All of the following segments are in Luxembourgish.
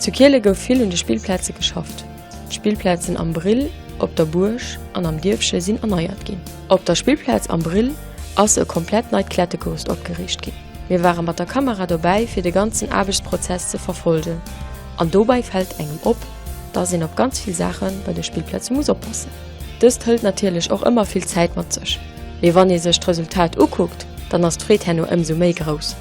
Zu Kiele gouf vill un de Spillplaze geschafft. D'Spillplazen am Brill, op der Buerg an am Dierfche sinn erneiert ginn. Op der Spillplaz am Brill ass e komplett neit Klettegerüst opgeriicht ginn. Mir ware mat der Kamera dobäi fir de ganzen Aarbechtsprozess ze verfolgen an dobäi fält engem op, dass een op ganz vill Saache bei de Spillplaze muss oppassen. Dëst hëlt natierlech och ëmmer vill Zäit mat sech, mee wann ee sech d'Resultat ukuckt, dann ass d'Freed herno ëmsou méi grouss.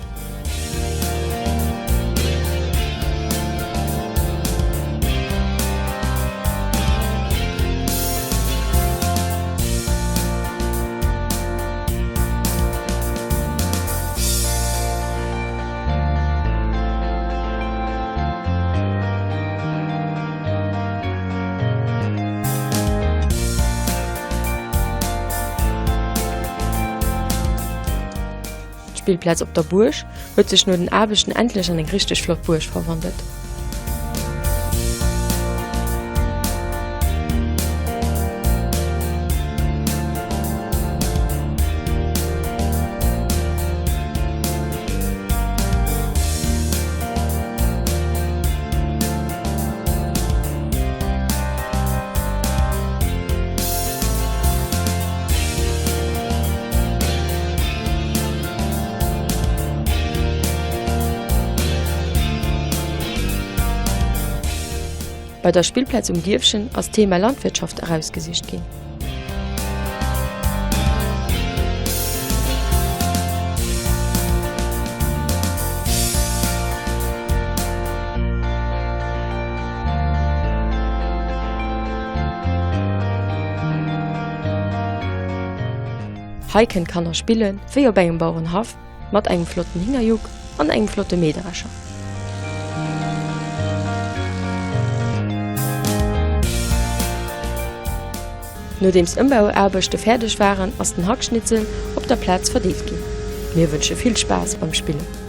D'Spillplaz op der Buerg huet sech no den Aarbechten endlech an eng richteg flott Buerg verwandelt. Bei der Spillplaz um Dierfchen ass d'Thema Landwirtschaft erausgesicht ginn. Hei kënnen d'Kanner spillen, wéi op engem Bauerenhaff, mat engem flotten Hingerjuck an engem flotte Mähdrescher. Nodeems d'Ëmbauaarbechte fäerdeg waren, ass den Hackschnitzel op der Plaz verdeelt ginn. Mir wënsche vill Spaass beim Spillen!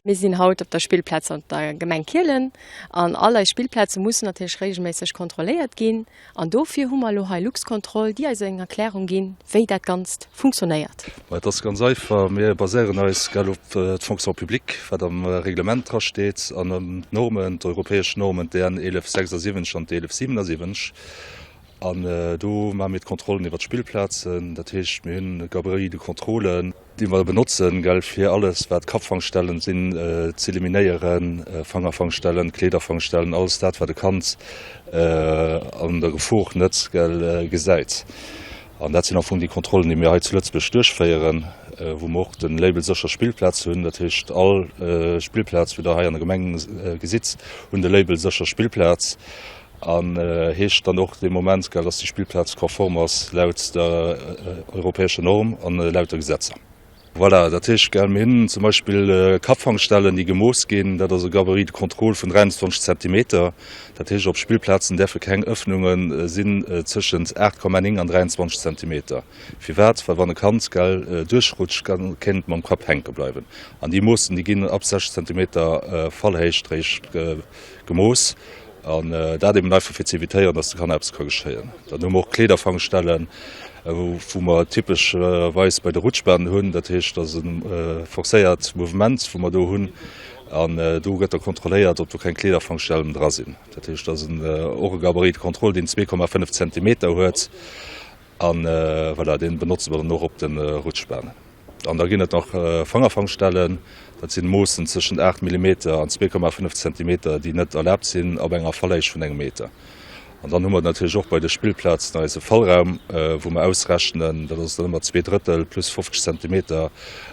Mir sinn haut op der Spillplaz an der Gemeng Kielen an all eis Spillplaze mussen natierlech regelméisseg kontrolléiert ginn. An dofir hu mer elo hei Luxcontrol, déi eis eng Erklärung ginn, wéi dat Ganzt funktionéiert. Ma et ass ganz einfach, Mir baséieren eis gell op d'Fonction publique, wat am Reglement drasteet, an op d'Normen, d'europäesch Normen, d'EN 1176 an d'1177. An do maache mir d'Kontrollen iwwer d'Spillplazen. Dat heescht, mir hunn e Gabarit de contrôle. déi mer benotzen, gell, fir alles wat Kappfangstellen sinn z'eliminéieren, Fangerfangstellen, Kleederfangstellen, alles dat wat e Kand an der Gefor net, gell, gesäit. An dat sinn am Fong déi Kontrollen, déi mir hei zu Lëtzebuerg duerchféieren, wou mer och de Label Sécher Spillplaz hunn. Dat heescht, all Spillplaz, wou Der hei an der Gemeng gesitt, hunn de Label Sécher Spillplaz an heescht dann och dee Moment, gell, dass déi Spillplaz konform ass laut der europäescher Norm an laut der Gesetzer. Voilà, dat heescht, gell, mir hunn zum Beispill Kappfangstellen, déi gemooss ginn, dat ass e Gabarit de contrôle vun 23 Zentimeter. Dat heescht, op Spillplazen däerfe keng Ëffnunge sinn tëschent 8,9 an 23 Zentimeter. Firwat? Well wann e Kand, gell, duerchrutscht, ka kéint et mam Kapp hänke bleiwen. An déi Moossen, déi ginn ab 6 Zentimeter Fallhéicht réischt gemooss. An dat eben einfach fir ze evitéieren, dass de Kanner eppes ka geschéien. Dann hu mer och Kleederfangstellen, wou mer typescherweis bei de Rutschbanen hunn. Dat heescht, dat ass e forcéiert Mouvement, wou mer do hunn. An do gëtt da kontrolléiert, ob do keng Kleederfangstellen dra sinn. Dat heescht, dat ass och e Gabarit de contrôle, deen 2,5 Zentimeter huet. An voilà, dee benotze mer dann och op de Rutschbanen. An da ginn et nach Fangerfangstellen, dat sinn Moossen tëschent 8 Millimeter an 2,5 Zentimeter, déi net erlaabt sinn ab enger Fallhéicht vun engem Meter. An dann hu mer natierlech och bei de Spillplazen eise Fallraum, wou mer ausrechnen, dat ass dann ëmmer 2/3 plus 50 Zentimeter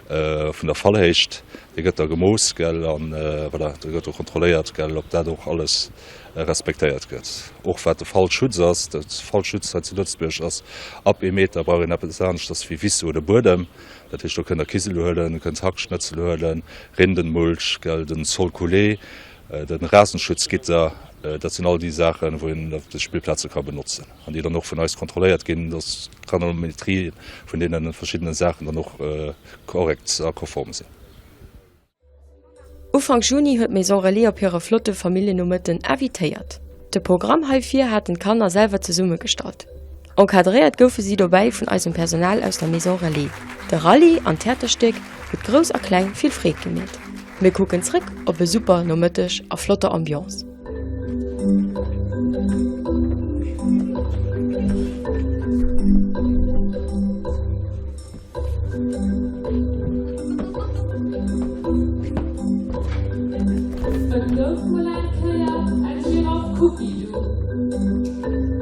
vun der Fallhéicht. Dee gëtt da gemooss, gell, an voilà, da gëtt och kontrolléiert, gell, ob dat och alles respektéiert gëtt. Och wat de Fallschutz ass, de Fallschutz hei zu Lëtzebuerg ass ab ee Meter brauch een eppes aneschters wéi Wiss oder Buedem. Dat heescht do kënnt der Kisel huelen, kënnt Hackschnëtzel huelen, Rindenmulch, gell, den Sol coulé, den Rasenschutzgitter. Dat sinn all déi Saachen, wou een op de Spillplaze ka benotzen an déi dann och vun eis kontrolléiert ginn, dass d'Chronometrie vun deene verschiddene Saachen dann och korrekt a konform sinn. Ufank Juni huet d'Maison Relais op hire flotte Familljennomëtten invitéiert. De Programm heifir haten d'Kanner selwer zesummegestallt. Encadréiert goufe si dobäi vun eisem Personal aus der Maison Relais. De Rallye an d'Theaterstéck huet Grouss a Kleng vill Freed gemeet. Mir kucken zréck op e super Nomëtteg a flotter Ambiance. Et gouf mol eng Kéier eng Giraff Cookie-Doo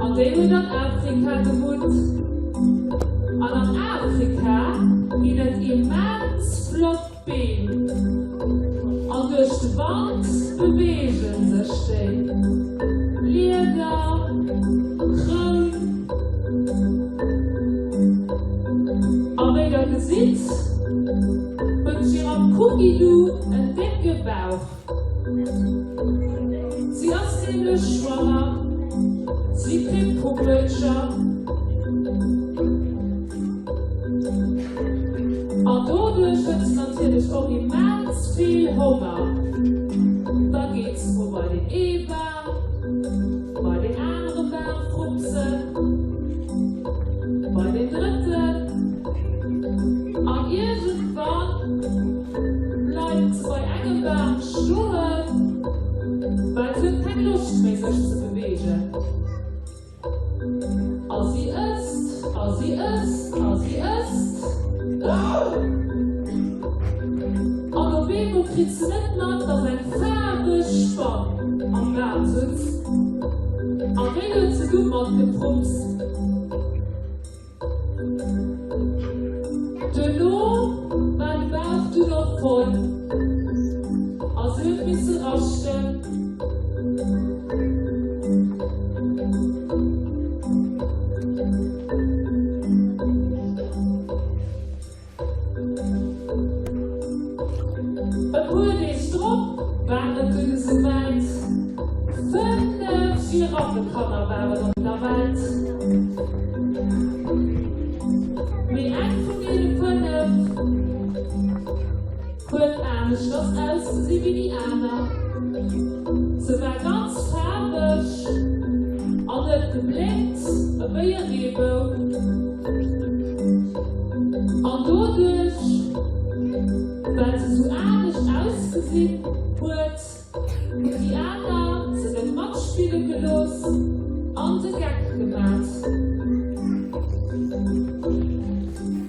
an déi huet an Afrika gewunnt. An an Afrika ginn et immens flott Beem an duerch de Wand beweegen sech déi Blieder, Kroun. A wéi der gesitt, huet d'Giraff Cookie-Doo en décke Bauch. Si ass nämlech schwanger, si kritt Puppelcher. An doduerch huet se natierlech och immens vill Honger. Da geet se mol bei deen ee Bam, bei deen anere Bam frupsen, bei deen drëtten an iergendwann bleift se bei engem Bam stoen, well se huet keng Loscht méi sech ze beweegen. A si ësst, a si ësst, a si ësst. An op eemol kritt se net mat, dass eng faarweg Spann am Bam sutz. An déi huet se du matgeprupst. Duerno war de Bauch dunn och voll a se huet misse raschten. E puer Deeg drop war et dunn esouwäit, 5 Giraffekanner waren op der Welt. Mee eng vun deene 5 huet aneschters ausgesi wéi déi aner. Se war ganz faarweg an huet geblénkt ewéi e Reebou. An doduerch, well se sou anescht ausgesinn huet, hunn déi aner se net matspille gelooss an de Geck gemat.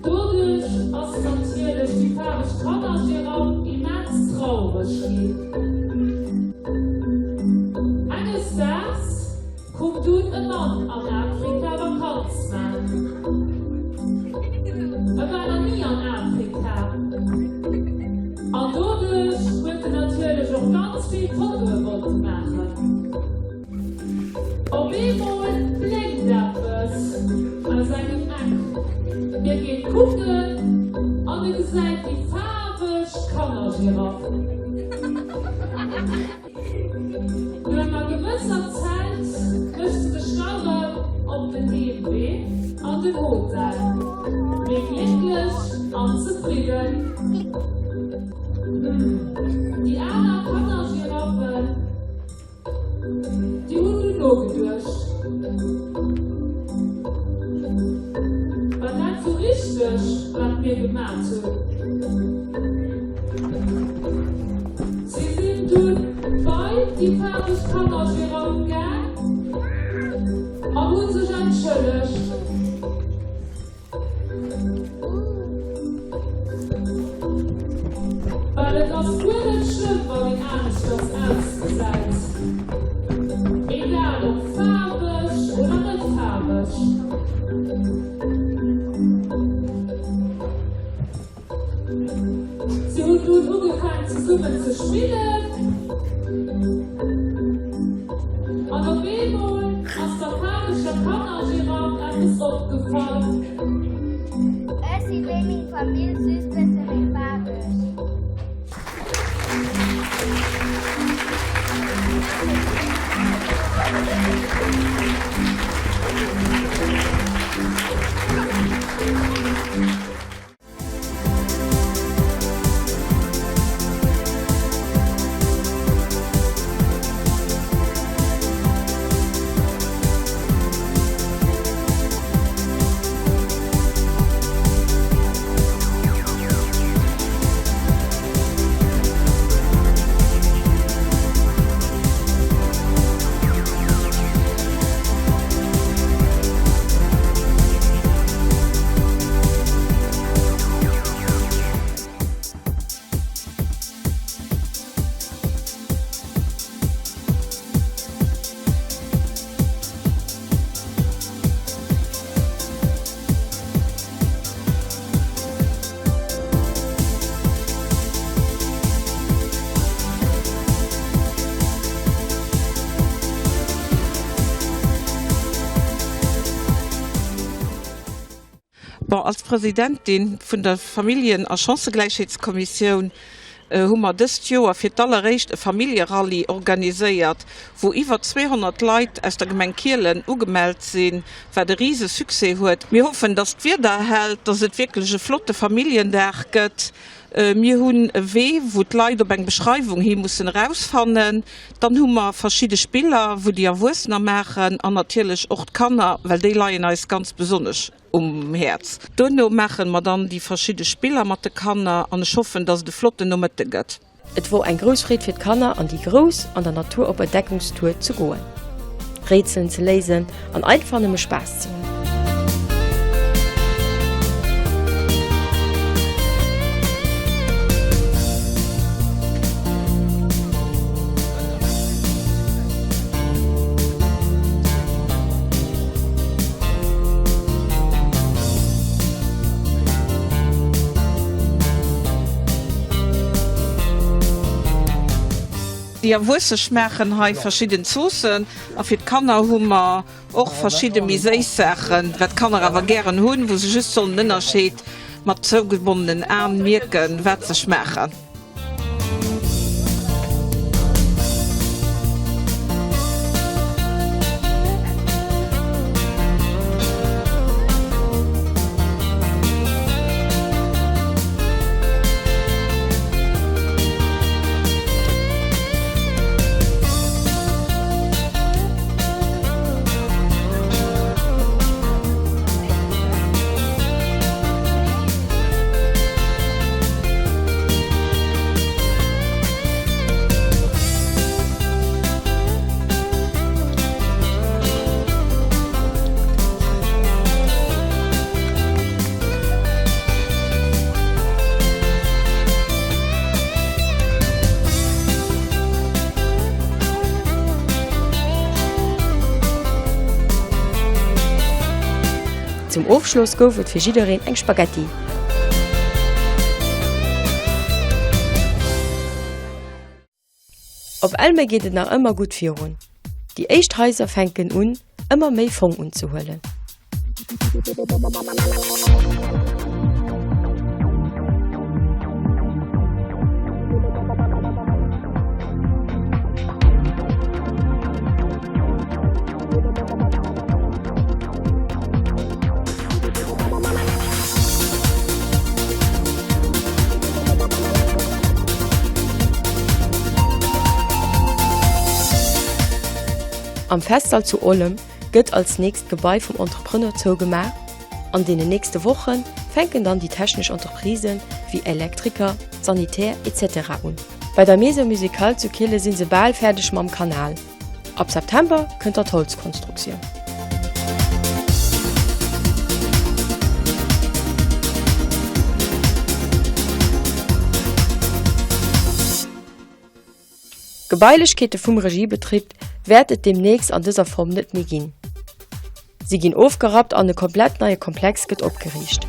Doduerch ass natierlech déi faarweg Kannergiraff immens traureg ginn. Enges Daags Koum dunn e Mann an Afrika Vakanz man. E war nach ni an Afrika an doduerch huet en natierlech och ganz vill Fotoe wollte maachen. Op eemol blénkt eppes aus engem Eck. Hie geet kucken an e gesäit déi faarweg Kannergiraff. No enger gewësser Zäit mécht se sech da rëm op den Heemwee an den Hotel, méi glécklech an zefridden. Hm, déi aner Kannergiraffen, déi hunn dunn nogeduecht. War dat sou richteg, wat mir gemat hunn? Si sinn dunn bei déi faarweg Kannergiraff gaang an hu sech entschëllegt. Well et ass guer net schlëmm, wann een aneschters ausgesäit, egal ob faarweg oder net faarweg. Si hunn dunn ugefaang zesummen ze spillen an op eemol ass der faarweger Kannergiraff eppes opgefall. Ech si wéi meng Famill, just bësse méi faarweg. Bon, als Presidentin vun der Familljen a Chancëgläichheetskommissioun hu mer dëst Joer fir d'alleréischt e Familljerallye organiséiert, wou iwwer 200 Leit aus der Gemeng Kielen ugemellt sinn, wat e rise Succès huet. Mir hoffen, dass d'Wieder hält, dass et wierklech e flotte Familljendag gëtt. Mir hunn e Wee, wou d'Leit op eng Beschreiwung hi mussen erausfannen. Dann hu mer verschidde Spiller, wou déi Erwuessener maachen an natierlech och d'Kanner, well déi leien eis ganz besonnesch um Häerz. Duerno maachen mer dann déi verschidde Spiller mat de Kanner an ech hoffen, dass et e flotten Nomëtte gëtt. Et wor eng grouss Freed fir d'Kanner an déi Grouss an der Natur op Entdeckungstour ze goen, Rätselen ze léisen an einfach nëmme Spaass ze hunn. Déi Erwuesse schmaachen hei verschidden Zoossen a fir d'Kanner hu mer och verschidde méi séiss Saachen, wat d'Kanner awer gären hunn, wou se just sollen den Ënnerscheed mat zougebonnenen Aen mierken, wat se schmaachen. Zum Ofschloss gouf et fir jiddereen eng Spaghetti. Op Elme geet et nach ëmmer gutt virun. Déi éischt Haiser fänken un, ëmmer méi Fong unzehuelen. Am Festsall zu Ollem gëtt als nächst d'Gebai vum Entrepreneur zougemaach. An deenen nächste Woche fänken dann déi technesch Entreprisen, wéi Elektriker, Sanitär etc. Un. Bei der Maison Musicale zu Kiele si se bal fäerdeg mam Kanal. Ab September kënnt da d'Holzkonstruktioun. D'Gebailechkeete vum Regiebetrib wäert et deemnächst an dëser Form net méi ginn. Si ginn ofgerappt an e komplett neie Komplex gëtt opgeriicht.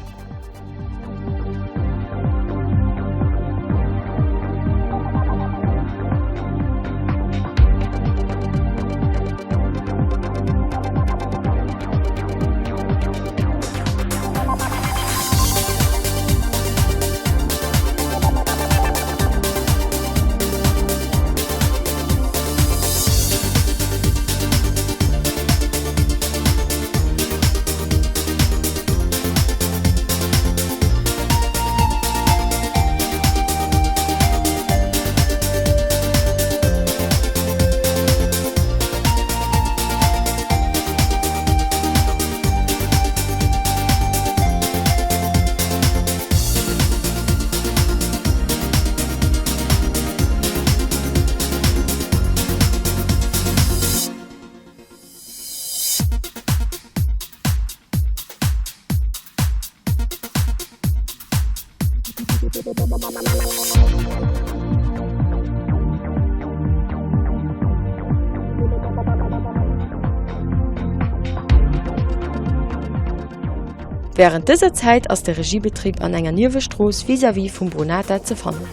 Wärend dëser Zäit ass de Regiebetrib an enger Niewestrooss vis-à-vis vum Brunata ze fannen.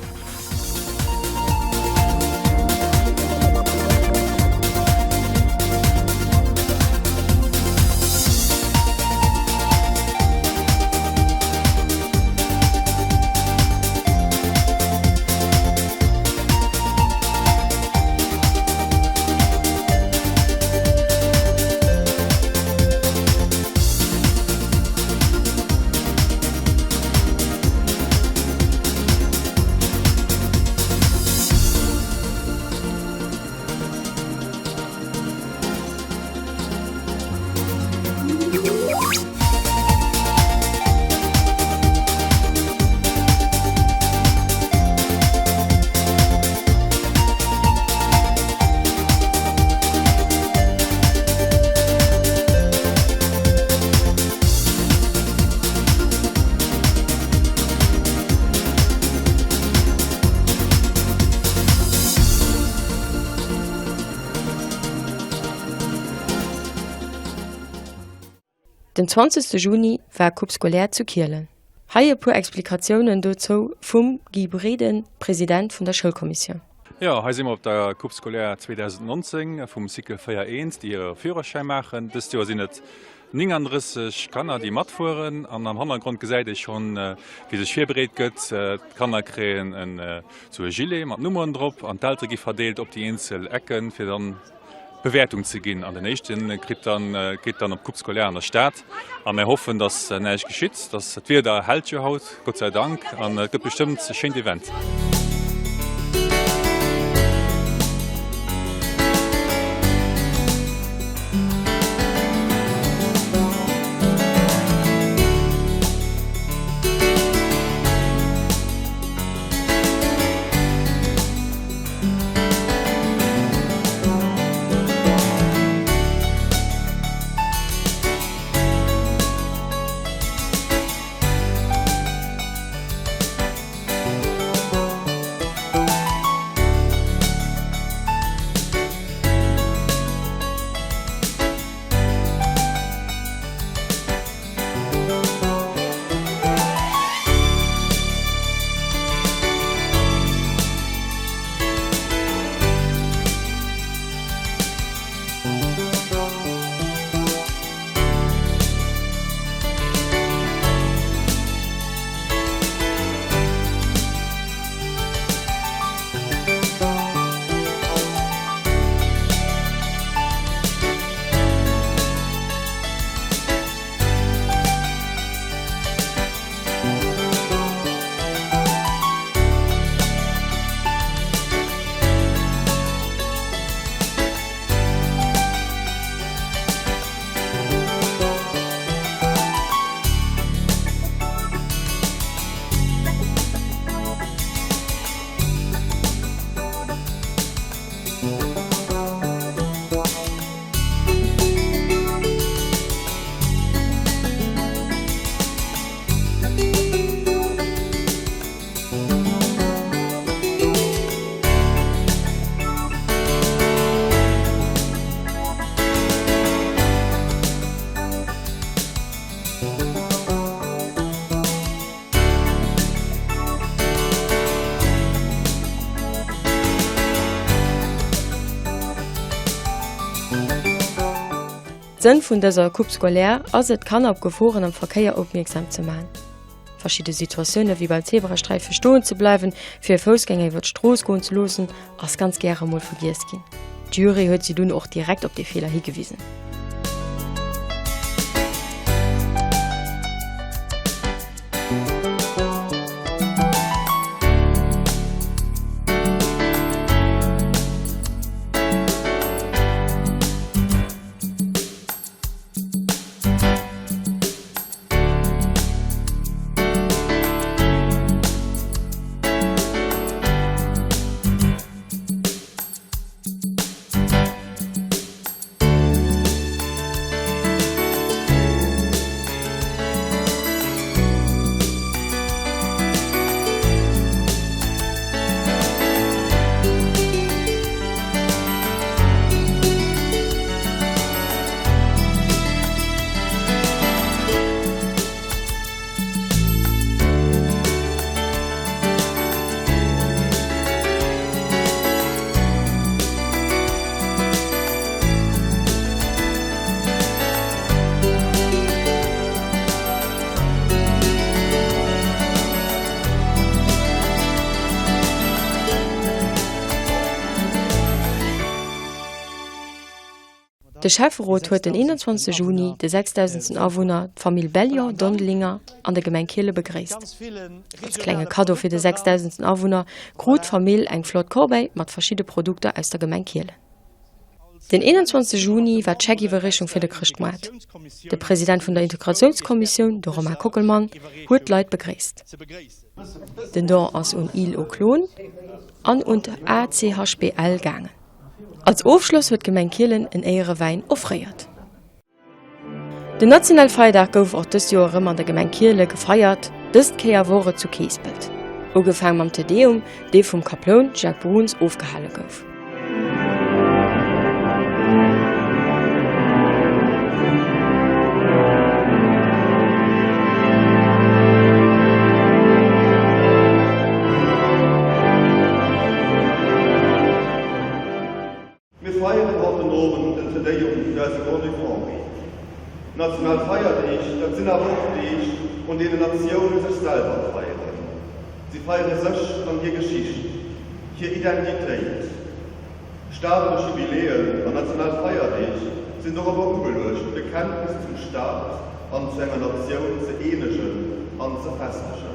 Den 20 Juni war Coupe scolaire zu Kielen. Hei e puer Explikatiounen dozou vum Guy Breden, President vun der Schoulkommissioun. Jo, hei si mer op der Coupe scolaire 2019 vum Cycle 4 I, déi hire Führerschäi maachen. Dëst Joer sinn et 39 Kanner, déi matfueren an am Hannergrond gesäit ee schonn, wéi sech virbereet gëtt. D'Kanner kréien en sou e Gilet mat Nummeren drop an d'Eltere gi verdeelt op déi eenzel Ecken, fir dann Bewäertung ze ginn. An den éischte kritt dann, geet dann op d'Coupe scolaire an der Stad. A mär hoffen, datt näischt geschitt, datt d'Wieder hält jo haut, Gott sei Dank, an et gëtt bestëmmt e schéint Event. Sënn vun dëser Coupe scolaire ass et, d'Kanner op Geforen am Verkéier opmierksam ze man. Verschidde Situatioune wéi beim Zebrasträife stoen ze bleiwen, fir e Foussgänger iwwer d'Strooss goen ze loossen, ass ganz gäre mol vergiess ginn. D'Jury huet si dunn och direkt op dee Feeler higewisen. De Schäfferot huet den 21 Juni de 6.000. Awunner, d'Famill Bellion Dondelinger, an der Gemeng Kiele begréisst. Als klenge Kaddo fir de 6.000. Awunner krut d'Famill eng flott Corbeille mat verschidde Produkter aus der Gemeng Kielen. Den 21 Juni war d'Scheckiwwerreechung fir de Chrëschtmoart. De President vun der Integratiounskommissioun, de Romain Kockelmann, huet d'Leit begréisst. Den Don ass un Île aux Clones an un d'ACHBL gaangen. Als Ofschloss huet d'Gemeng Kielen en Éierewäin offréiert. Den Nationalfeierdag gouf och dëst Joer erëm an der Gemeng Kiele gefeiert, dëst Kéier wor et zu Keespelt. Ugefaang mam Te Deum, dee vum Kaploun Jacques Bruns ofgehale gouf. den Te Deum fir eise Grand-Duc Henri. National Feierdeeg, dat sinn awer och Deeg, un deenen Natioune sech selwer feieren. Si feiere sech an hir Geschicht, hir Identitéit. Staatlech Jubiläen an national Feierdeeg sinn dorobber ugeluecht, d'Bekenntnis zum Staat an zu enger Natioun ze eenegen an ze festegen.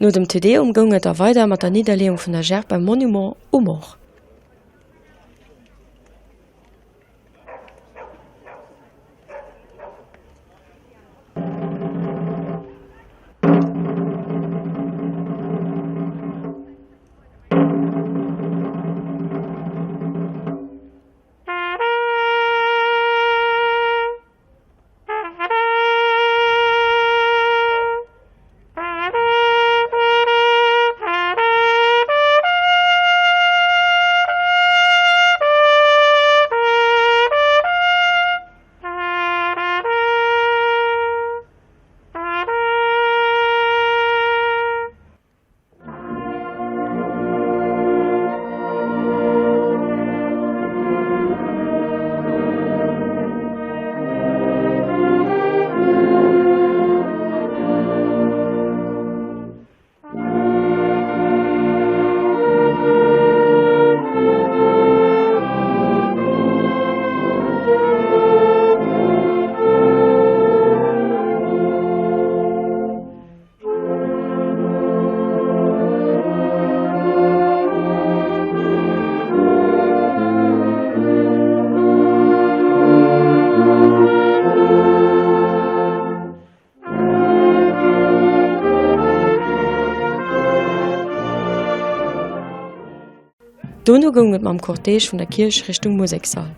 No dem Te Deum goung et da weider mat der Nidderleeung vun der Gerb beim Monument aux Morts. Dono goung et mam Cortège vun der Kierch Richtung Musekssall.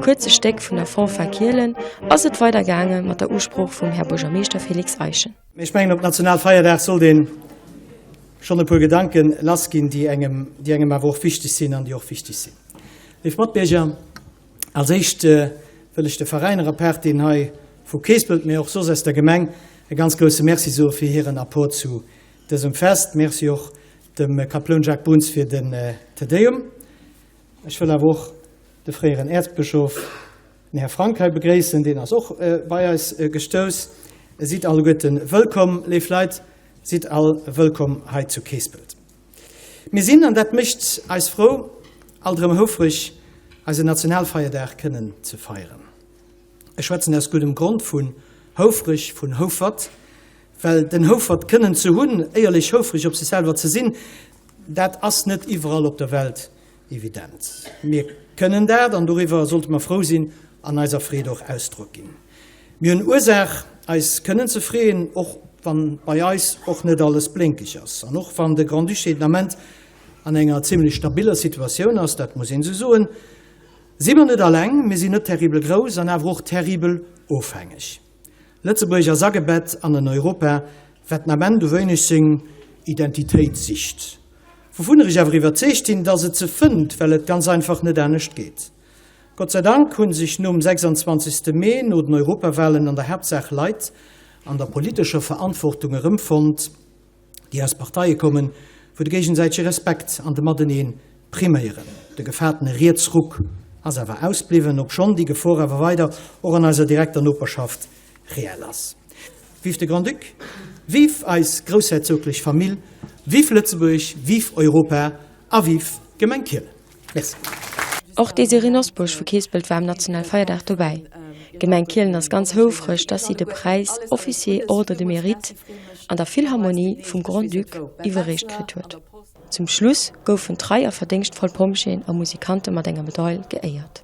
kuerze Stéck vun der Fanfare Kielen ass et weider gaange mat der Usprooch vum Här Buergermeeschter Félix Eischen. Mee ech mengen, op Nationalfeierdag sollt ee schonn e puer Gedanke lassginn, déi engem, déi engem awer och wichteg sinn an déi och wichteg sinn. Léif Matbierger, als éischt wëll ech de Veräiner apaart, deen hei vu Keespelt, mee och soss aus der Gemeng, e ganz grousse Merci soe fir hiren Apport zu dësem Fest. Merci och dem Kaploun Jacques Bruns fir den Te Deum. Ech wëll awer och de fréieren Äerzbëschof, den Här Frank, hei begréissen, deen ass och bei eis gestouss. Sidd alleguerte wëllkomm, léif Leit, sidd all wëllkomm hei zu Keespelt. Mir sinn, an dat mécht eis frou, alt erëm houfreg, eisen Nationalfeierdag kënnen ze feieren. Ech schwätzen aus guddem Grond vun houfreg, vun Houfert, well den Houfert kënnen ze hunn, éierlech houfreg op sech selwer ze sinn, dat ass net iwwerall op der Welt evident. Mir kënnen dat, an doriwwer sollte mer frou sinn an eiser Freed och Ausdrock ginn. Mir hunn Ursaach, eis kënnen ze freeën, och wann bei eis och net alles blénkeg ass an och wann de Grand-Duché den Ament an enger zimlech stabiller Situatioun ass, dat muss een esou soen, Si mer net alleng, mir sinn net terribel grouss an awer och terribel ofhängeg. Lëtzebuerg ass agebett an en Europa, wat den Ament u wéineg seng Identitéit sicht. Wouvunner ech awer iwwerzeegt sinn, dass et se fënnt, well et ganz einfach net anescht geet. Gott sei Dank hu sech nom 26. Mee, no den Europawahlen, an der Haaptsaach Leit an der politescher Verantwortung erëmfonnt, déi aus Parteie kommen, wou de géigesäitege Respekt an de Matenee priméieren. De gefaartene Rietsruck ass awer ausbliwwen, obschonn déi Gefor awer weider och an eiser direkter Noperschaft reell ass. Vive de Grand-Duc, vive eis groussherzoglech Famill, vive Lëtzebuerg, vive Europa a vive d'Gemeng Kielen! Merci. Och d'Désirée Nosbusch vu Keespelt war um Nationalfeierdag dobäi. D'Gemeng Kielen ass ganz houfreg, dass si de Präis Officier Ordre de Mérite an der Philharmonie vum Grand-Duc iwwerreecht kritt huet. Zum Schluss goufen trei a verdéngschtvoll Pompjeeën a Musikante mat enger Medail geéiert.